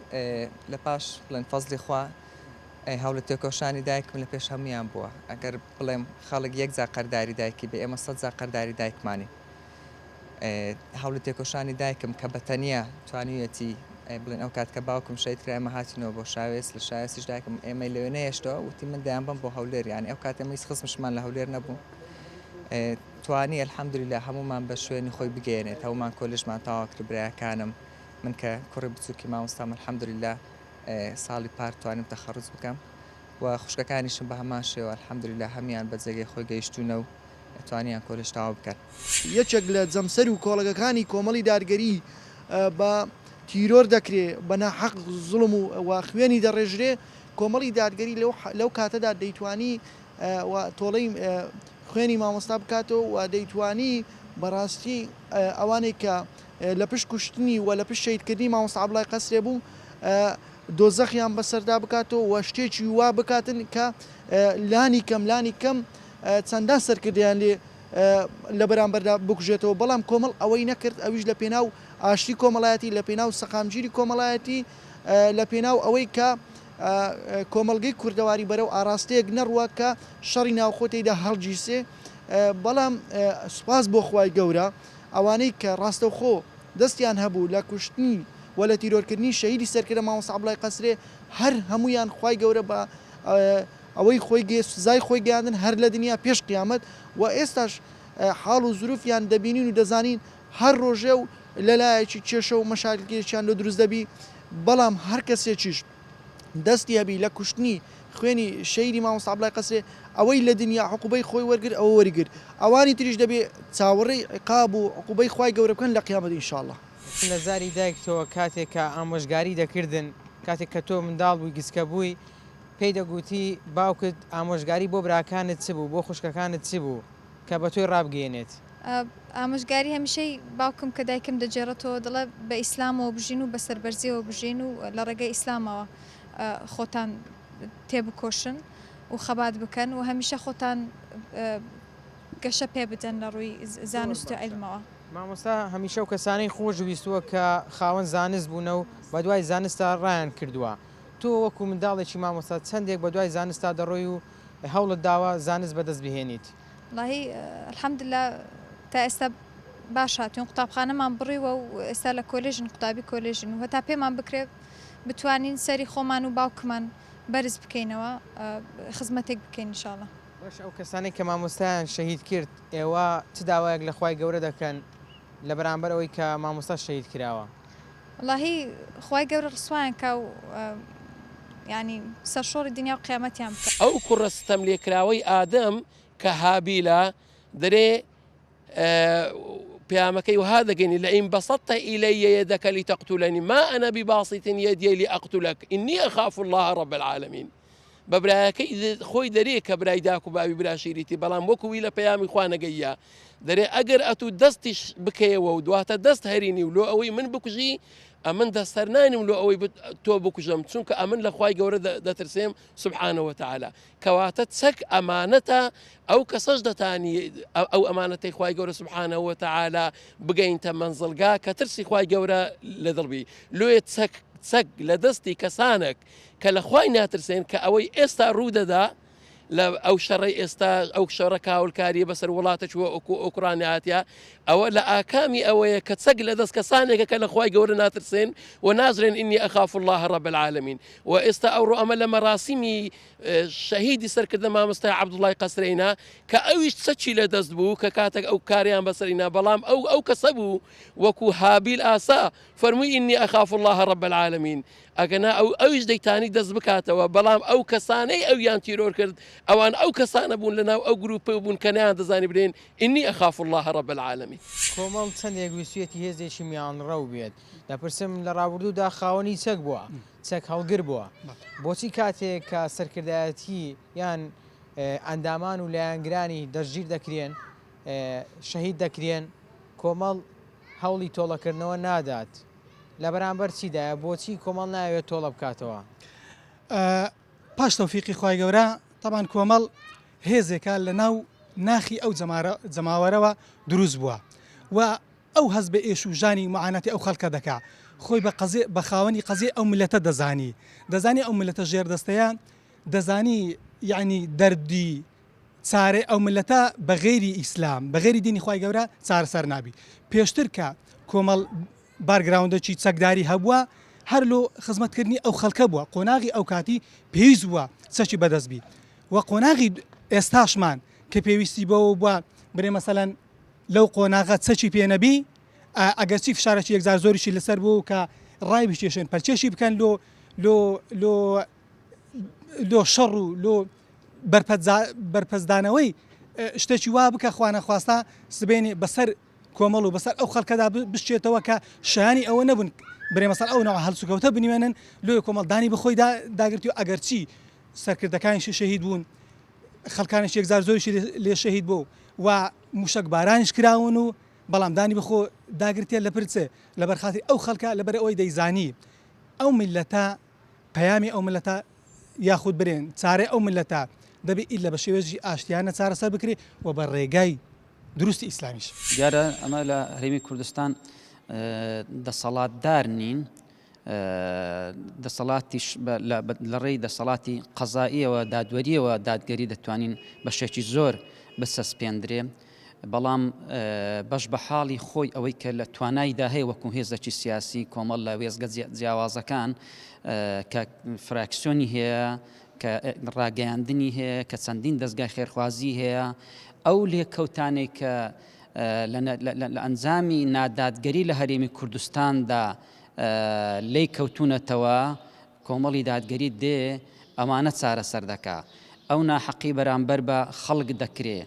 لە پاش بڵێن فەزلی خوا هەوڵی تێکۆشانی دایکم لە پێش هەموویان بووە ئەگەر بڵێم خەڵک یەک جار قەرداری دایکی بێ ئێمە سەد جار قەرداری دایکمانین هەوڵی تێکۆشانی دایکم کە بە تەنیا توانیویەتی بڵێن ئەو کات کە باوکم شەهید کرا ئێمە هاتینەوە بۆ شاوێس لە شاوێسیش دایکم ئێمەی لەوێ نەهێشتەوە وتی من دەیانبەم بۆ هەولێر یانی ئەو کات ئێمە هیچ خزمشمان لە هەولێر نەبوو توانی الحمدللە هەموومان بە شوێنی خۆی بگەیەنێت هەموومان کۆلێژمان تەواو کرد برایەکانم من کە کوڕی بچووکی مامۆستام الحمدللە ساڵی پار توانیم تەخەڕوج بکەم و خوشکەکانیشم بە هەمان شێوە الحمدللە هەموویان بە جێگەی خۆی گەیشتوونە و توانیان کۆلێژ تەواو بکەن. یەکێک لە جەمسەر و کۆڵەگەکانی کۆمەڵی دادگەری بە تیرۆر دەکرێ، بە ناحەق زوڵم و خوێنی دەڕێژرێ، کۆمەڵی دادگەری لەو کاتەدا دەیتوانی و تۆڵەی خوێنی مامۆستا بکاتەوە و دەیتوانی بەڕاستی ئەوانەی کە لە پشت کوشتنی و لە پشت شەهیدکردنی مامۆستا عەبدوڵای قەسرێ بوو دۆزەخیان بەسەردا بکاتەوە و شتێکی وا بکاتن کە لانی کەم لانی کەم چەندان سەرکردەیان لێ لە بەرامبەردا بکوژێتەوە، بەڵام کۆمەڵ ئەوەی نەکرد، ئەویش لە پێناو ئاشتی کۆمەڵایەتی، لە پێناو سەقامگیری کۆمەڵایەتی، لە پێناو ئەوەی کە کۆمەڵگەی کوردەواری بەرەو ئاڕاستەیەک نەڕوا کە شەڕی ناوخۆ تێیدا هەڵگیرسێ، بەڵام سوپاس بۆ خوای گەورە ئەوانەی کە ڕاستەوخۆ دەستیان هەبوو لە کوشتنی و لە تیرۆرکردنی شەهیدی سەرکردە مامۆستا عەبدوڵای قەسرێ هەر هەموویان خوای گەورە بە ئەوەی خۆی گێ سزای خۆی گەیاندن هەر لە دنیا پێش قیامەت و ئێستاش حاڵ و زروفیان دەبینین و دەزانین هەر ڕۆژێ و لەلایەکی کێشە و مەشاکیلێکیان لۆ دروست دەبی بەڵام هەر کەسێکیش دەستی هەبی لە کوشتنی خوێنی شەهیدی مامۆستا عەبدوڵای قەسرێ ئەوەی لە دنیا عقوبەی خۆی وەرگرت ئەوە وەریگرت ئەوانی تریش دەبێ چاوەڕێی عیقاب و عقوبەی خوای گەورە بکەن لە قیامەت ان شاء اللە. لە زاری دایکتەوە کاتێک کە ئامۆژگاری دەکردن کاتێک کە تۆ منداڵ بووی گچکە بووی پێی دەگوتی باوکت ئامۆژگاری بۆ براکانت چ بوو بۆ خوشکەکانت چ بوو کە بە تۆی ڕابگەیەنێت؟ ئامۆژگاری هەمیشەی باوکم کە دایکم دەگێڕێتەوە دەڵێ بە ئیسلامەوە بژین و بە سەربەرزیەوە بژین و لە ڕێگەی ئیسلامەوە خۆتان تێبکۆشن و خەبات بکەن و هەمیشە خۆتان گەشە پێ بدەن لە ڕووی زانست و عیلمەوە. مامۆستا هەمیشە ئەو کەسانەی خۆش ویستووە کە خاوەن زانست بوونە و بەدوای زانستا ڕایان کردووە. تۆ وەکو منداڵێکی مامۆستا چەندێک بەدوای زانستا دەڕۆی و هەوڵت داوە زانست بەدەست بهێنیت؟ وەڵاهی الحمدللە تا ئێستا باش هاتووین قوتابخانەمان بڕیوە و ئێستا لە کۆلێژین قوتابی کۆلێژین و هەتا پێمان بکرێت بتوانین سەری خۆمان و باوکمان بەرز بکەینەوە خزمەتێک بکەین ان شاء اللە. باشە ئەو کەسانەی کە مامۆستایان شەهید کرد ئێوە چ داوایەک لە خوای گەورە دەکەن لە بەرامبەر ئەوەی کە مامۆستا شەهید کراوە؟ وەڵاهی خوای گەورە ڕسوایان کا و یانی سەرشۆڕی دنیا و قیامەتیان بکا. ئەو کوڕە ستەملێکراوەی ئادەم کە هابیلە دەرێ پەیامەکەی وها دەگەینی لئن بسطت إلي يدك لتقتلني ما أنا بباسط يدي لأقتلك إني أخاف الله رب العالمين. بە برایەکەی خۆی دەرێ کە برای داک و باوی برا شیریتی بەڵام وەکو وی لە پەیامی خوا نەگەییە دەرێ ئەگەر ئەتوو دەستیش بکەیەوە و دواتە دەست هەرینی و لۆ ئەوەی من بکوژی ئەمن دەست هەرناینم لۆ ئەوەی تۆ بکوژم چونکە ئەمن لە خوای گەورە دەترسێم سبحانە وتعالی کەواتە چەک ئەمانەتە ئەو کەسەش دەتانی ئەو ئەمانەتەی خوای گەورە سبحانە وتعالی بگەینتە مەنزڵگا کە ترسی خوای گەورە لە دڵبی لۆیە چەک چەک لە دەستی کەسانێک کە لە خوای ناترسێن کە ئەوەی ئێستا ڕوو دەدا لە ئەو شەڕەی ئێستا ئەو شەڕە کاولکاریە بەسەر وڵاتە چووە ئۆکو ئۆکرانیا هاتیە ئەوە لە ئاکامی ئەوەیە کە چەک لە دەست کەسانێکە کە لە خوای گەورە ناترسێن و نازرێن ئینی ئەخاف الله رب العالمین و ئێستا ئەوڕۆ ئەمە لە مەراسیمی شەهیدی سەرکردە مامۆستای عەبدوڵای قەسرەینا کە ئەویش چەکی لە دەست بوو کە کاتێک ئەو کاریان بەسەرینا بەڵام ئەو ئەو کەسە بوو وەکو هابیل ئاسا فەرمووی ئینی ئەخاف الله رب العالمین ئەگەنا ئەو ئەویش دەیتانی دەست بکاتەوە بەڵام ئەو کەسانەی ئەویان تیرۆر کرد ئەوان ئەو کەسانە بوون لەناو ئەو گروپە بوون کە نەیان دەزانی بلێن ئینی ئەخاف اللە رب العالمین. کۆمەڵ چەندێک ویستویەتی هێزێکی میانڕەو بێت؟ دەپرسم لە ڕابردوودا خاوەنی چەک بووە، چەک هەڵگر بووە، بۆچی کاتێک کە سەرکردایەتی یان ئەندامان و لایەنگرانی دەستگیر دەکرێن، شەهید دەکرێن، کۆمەڵ هەوڵی تۆڵەکردنەوە نادات؟ لە بەرامبەر چیدایە؟ بۆچی کۆمەڵ نایەوێت تۆڵە بکاتەوە؟ پاش تەوفیقی خوای گەورە تەبعەن کۆمەڵ هێزێکە لە ناو ناخی ئەو جەماوەرەوە دروست بووە و ئەو هەست بە ئێش و ژانی معاناتی ئەو خەڵکە دەکا خۆی بە قەزێ بە خاوەنی قەزیەی ئەو میللەتە دەزانی دەزانی ئەو میللەتە ژێردەستەیە دەزانی یەعنی دەردی چارەی ئەو مللەتە بە غەیری ئیسلام بە غەیری دینی خوای گەورە چارەسەر نابی پێشتر کە کۆمەڵ بارگراوندەکی چەکداری هەبووە هەر لۆ خزمەتکردنی ئەو خەڵکە بووە قۆناغی ئەو کاتی پێویست بووە چەکی بەدەست بی و قۆناغی ئێستاشمان کە پێویستی بەوە بووە برێ مەسەلەن لەو قۆناغە چەکی پێ نەبی ئەگەرچی فشارێکی یەکجار زۆریشی لەسەر بوو کە ڕای بکێشن پەلکێشی بکەن لۆ لۆ لۆ لۆ شەڕ و لۆ بەرپەرچدانەوەی شتێکی وا بکە خوانەخواستە سبەینێ بەسەر کۆمەڵ و بەسەر ئەو خەڵکەدا بشچێتەوە کە شایانی ئەوە نەبوون برێ مەسەل ئەو نەوە هەلسوکەوتە بنوێنن لۆیە کۆمەڵ دانی بەخۆی داگرتی و ئەگەرچی سەرکردەکانیشی شەهید بوون خەڵکانێکی یەکجار زۆریشی لێ شەهید بوو و موشەک بارانیش کراون و بەڵام دانی بەخۆ داگرتیە لە پرچێ لەبەر خاتری ئەو خەڵکە لەبەر ئەوەی دەیزانی ئەو میللەتە پەیامی ئەو میللەتە یاخود برێن چارەی ئەو میللەتە دەبێ ئیلا بە شێوەیەکی ئاشتیانە چارەسەر بکرێ و بە ڕێگای دروستی ئیسلامیش. دیارە ئەمە لە هەرێمی کوردستان دەسەڵاتدار نین، دەسەڵاتیش لە ڕێی دەسەڵاتی قەزائیەوە دادوەریەوە دادگەری دەتوانین بەشێکی زۆر بسەسپێندرێ. بەڵام بەش بە حاڵی خۆی ئەوەی کە لە توانایدا هەیە وەکو هێزێکی سیاسی کۆمەڵ لە وێستگە جیاوازەکان کە فراکسیۆنی هەیە کە ڕاگەیاندنی هەیە کە چەندین دەستگای خێرخوازی هەیە ئەو لێکەوتانەی کە لە ئەنجامی نادادگەری لە هەرێمی کوردستاندا لی کەوتونەتەوە کۆمەڵی دادگەری دێ ئەمانە چارەسەر دەکا. ئەو ناحەقی بەرامبەر بە خەڵک دەکرێ.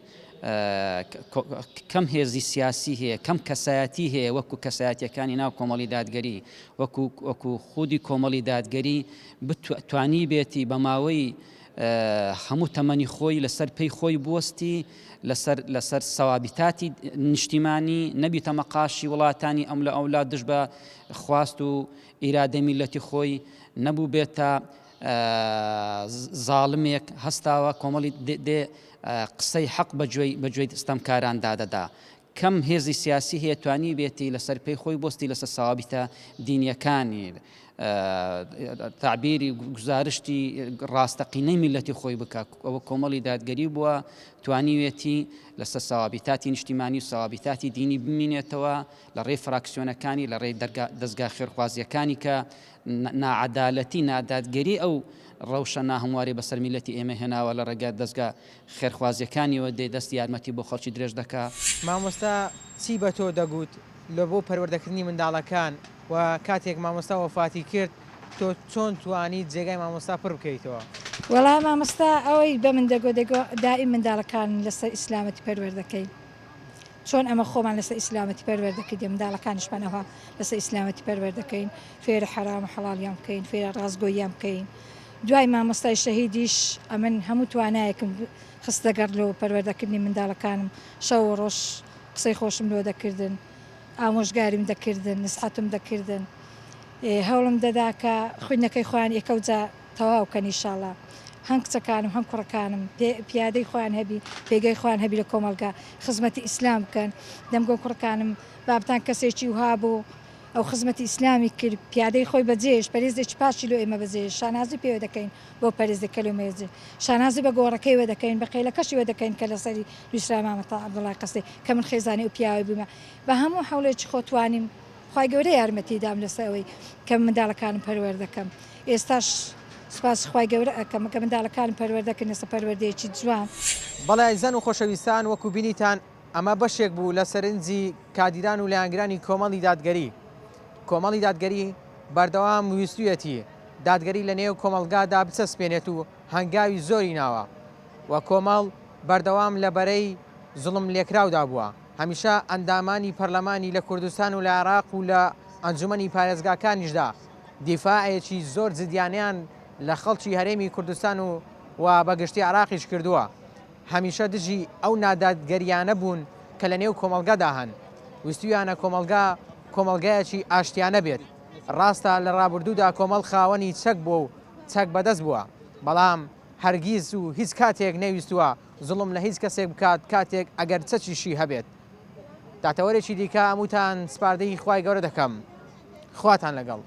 کەم هێزی سیاسی هەیە، کەم کەسایەتی هەیە وەکو کەسایەتیەکانی ناو کۆمەڵی دادگەری، وەکو وەکو خودی کۆمەڵی دادگەری توانیبێتی بە ماوەی هەموو تەمەنی خۆی لەسەر پێی خۆی بوەستی، لەسەر لەسەر سەوابیتاتی نیشتیمانی، نەبیتە مەقاشی وڵاتانی ئەملا ئەولا دژ بە خواست و ئیرادەی میللەتی خۆی نەبووبێتە زاڵمێک هەستاوە کۆمەڵی دێ قسەی حەق بەگوێی بەگوێی ستەمکاران دادەدا کەم هێزی سیاسی هەیە توانی بێتی لەسەر پێی خۆی بۆستی لەسەر سەوابیتە دینیەکانی تعبیری گوزارشتی ڕاستەقینەی میلەتی خۆی بکە ئەوە کۆمەڵی دادگەری بووە توانیوێتی لەسەر سەوابیتاتی نیشتیمانی و سەوابیتاتی دینی بمینێتەوە لە ڕێی فراکسیۆنەکانی، لە ڕێی دەرگا دەزگا خێرخوازییەکانی کە ناعەدالەتی، نادادگەری ئەو ڕەوشە ناهەموارەی بەسەر میللەتی ئێمە هێناوە لە ڕێگا دەزگا خێرخوازییەکانیەوە دێ دەستی یارمەتی بۆ خەڵکی درێژ دەکا. مامۆستا چی بە تۆ دەگوت لە بۆ پەروەردەکردنی منداڵەکان و کاتێک مامۆستا وەفاتی کرد تۆ چۆن توانیت جێگای مامۆستا پڕ بکەیتەوە؟ وەڵا مامۆستا ئەوەی بە من دەگۆ دەیگۆ دایم منداڵەکان لەسەر ئیسلامەتی پەروەردەکەین. چۆن ئەمە خۆمان لەسەر ئیسلامەتی پەروەردە کردیە منداڵەکانیشمان ئەوها لەسەر ئیسلامەتی پەروەردە کەین فێرە حەرام و حەڵاڵیان بکەین فێرە ڕاستگۆییان بکەین. دوای مامۆستای شەهیدیش ئەمن هەموو توانایەکم خستە گەڕ لۆ پەروەردەکردنی منداڵەکانم، شەو و ڕۆژ قسەی خۆشم لۆ دەکردن، ئامۆژگاریم دەکردن، نسحەتم دەکردن، هەوڵم دەدا کە خویندنەکەی خۆیان یەکەوجا تەواو کەن ئیشاڵا هەم کچەکانم هەم کوڕەکانم پیادەی خۆیان هەبی پێگەی خۆیان هەبی لە کۆمەڵگا خزمەتی ئیسلام بکەن دەمگۆ کوڕەکانم بابتان کەسێکی وها بوو ئەو خزمەتی ئیسلامی کرد پیادەی خۆی بەجێهێشت پەرێزێکی پاکی لۆ ئێمە بەجێهێشت شانازی پێوە دەکەین بۆ پەرێزێک کە لۆ مێزێ شانازی بە گۆڕەکەیوە دەکەین بە قێلەکەشیوە دەکەین کە لەسەری نووسرا مامەتا عەبدوڵای قەسێ کە من خێزانی ئەو پیاوەی بوومە بە هەموو حەوڵێکی خۆ توانیم خوای گەورە یارمەتی دام لەسەر ئەوەی کە منداڵەکانم پەروەردە کەم ئێستاش سوپاسی خوای گەورە ئەکەم کە منداڵەکانم پەروەردە کردن لەسەر پەروەردەیەکی جوان. بەڵێ ئازیزان و خۆشەویستان وەکو بینیتان ئەمە بەشێک بوو لە سەرنجی کادیران و لایەنگرانی کۆمەڵی دادگەری. کۆمەڵی دادگەری بەردەوام ویستویەتی دادگەری لە نێو کۆمەڵگادا بچەسپێنێت و هەنگاوی زۆری ناوە و کۆمەڵ بەردەوام لە بەرەی زوڵم لێکراودا بووە. هەمیشە ئەندامانی پەرلەمانی لە کوردستان و لە عێراق و لە ئەنجومەنی پارێزگاکانیشدا دیفاعێکی زۆر جدیانەیان لە خەڵکی هەرێمی کوردستان و و بە گشتی عێراقیش کردووە. هەمیشە دژی ئەو نادادگەرییانە بوون کە لە نێو کۆمەڵگەدا هەن. ویستوویانە کۆمەڵگا کۆمەڵگایەکی ئاشتیانە بێت. ڕاستە لە ڕابردوودا کۆمەڵ خاوەنی چەک بووە و چەک بەدەست بووە، بەڵام هەرگیز و هیچ کاتێک نەیویستووە زوڵم لە هیچ کەسێک بکات کاتێک ئەگەر چەکیشی هەبێت. تا تەوەرێکی دیکە هەمووتان سپاردەی خوای گەورە دەکەم. خواتان لەگەڵ.